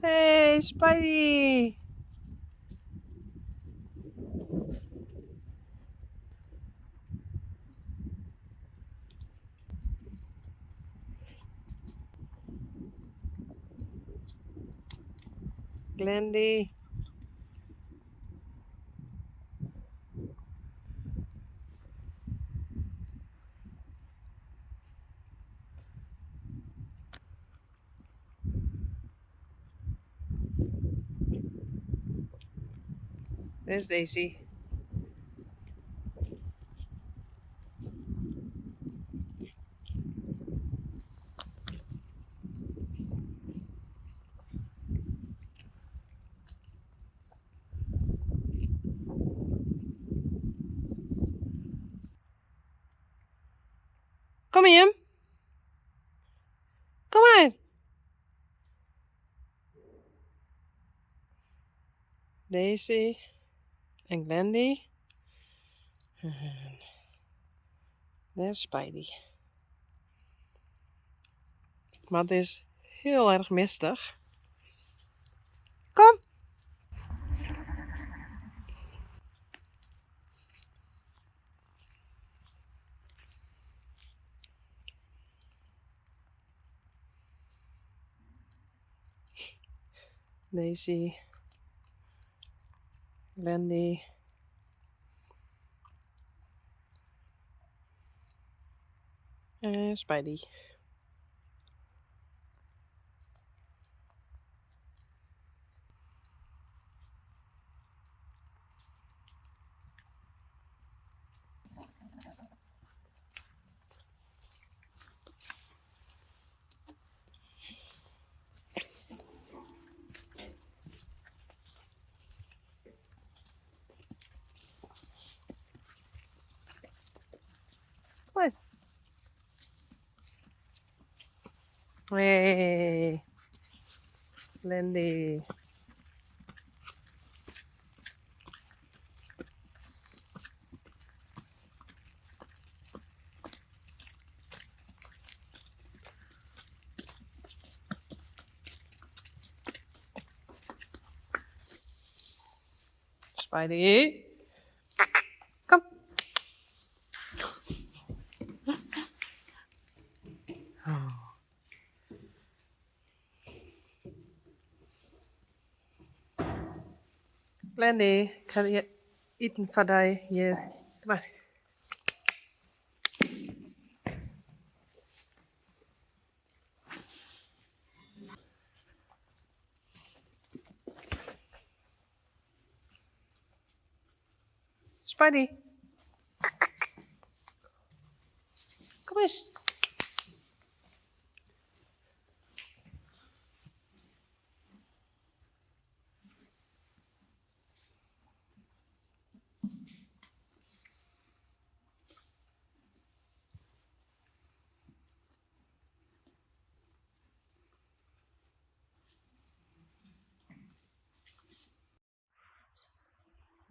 Hey Spidey! Glendy. There's Daisy. Kom jim. Kom maar. Daisy en Glendy. En dêr is Spidey. Mar it is hiel erch mistich. Kom! Daisy, Glendy. En Spidey. Kom maar. Hey, Glendy. Spidey. Kom. Oh. Glendy, ik ha iten foar dy hjir. Kom mar. Spidey. Kom eens.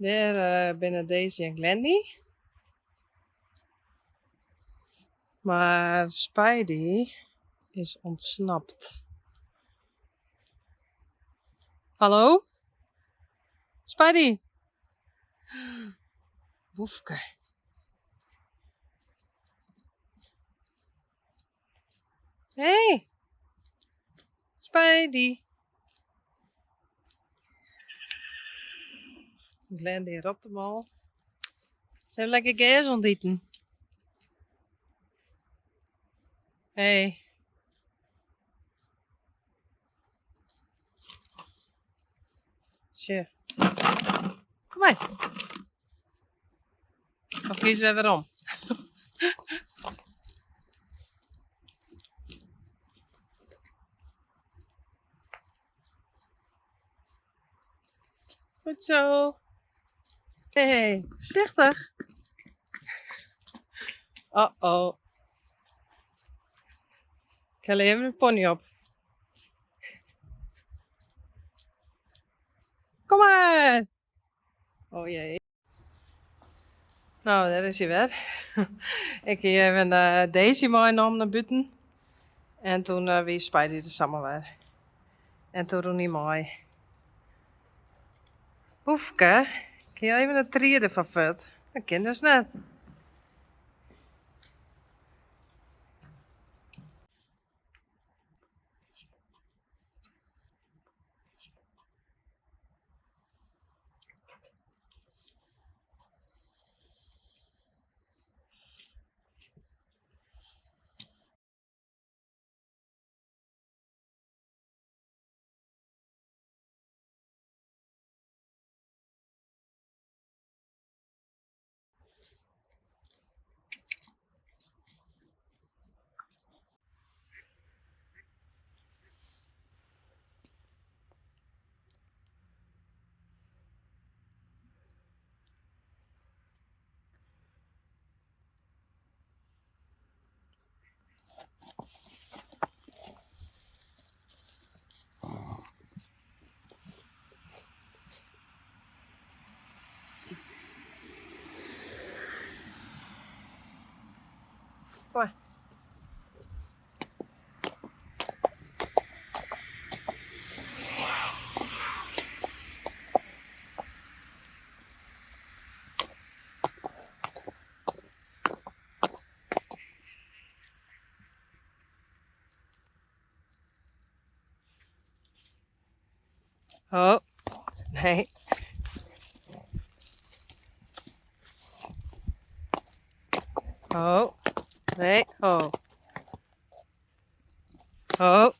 Dêr binne Daisy en Glendy. Mar Spidey is ûntsnapt. Hallo? Spidey! Boefke. Hey! Spidey! Glendy ropt him al. Se hawwe lekker gers oan it iten. Hey. Sjoch. Kom mar. Of kies wer werom. Goed zo. Hey, voorzichtig. Oh oh. Ik helje even de pony op. Kom maar! Oh jee. No, dêr is hy wer. Ik hie even Daisy meinommen nei bûten. En toen wie Spidey der samar wer. En toen rûn hy mei. Boefke, kin jo even it tried derfoar fuort? Dat kin dus net. Kom mar. Ho, nee. Ho, nee, ho. Ho.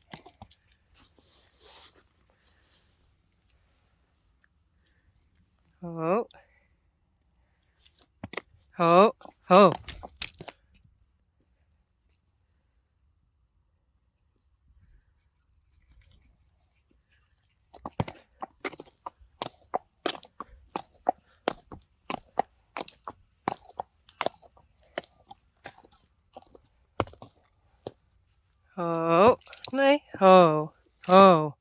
Ho. Ho, ho. Ho, nee, ho, ho.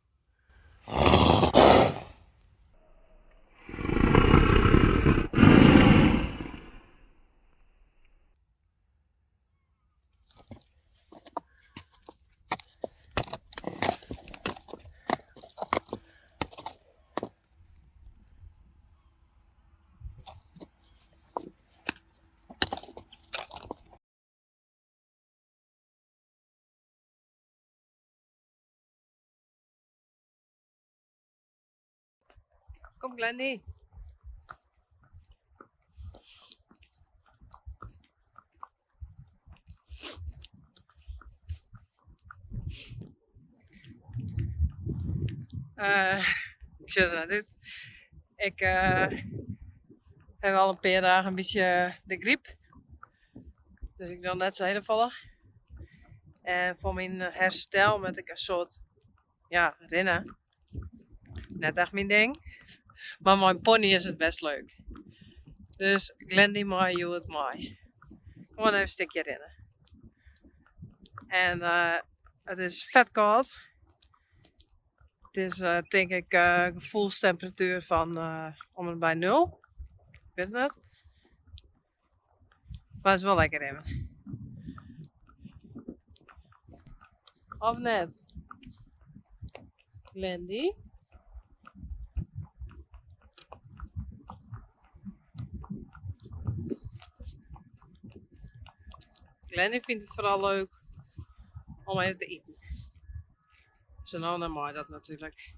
Kom Glendy. Ik sjoch der net út. Ik ha al in pear dagen in bytsje de gryp. Dus ik doch net sa hiele folle. En foar myn herstel moat ik in soad, ja, rinne. Net echt myn ding. Mar mei in pony is it best leuk. Dus Glendy mei hjoed mei. Gewoan even in stikje rinne. En it is fet kâld. It is tink ik gefoelstemperatuer fan om en by nul. Ik wit it net. Mar it is wol lekker rinnen. Of net? Glendy? Glendy fynt it foaral leuk om even te iten. Sa no en dan mei dat natuerlik.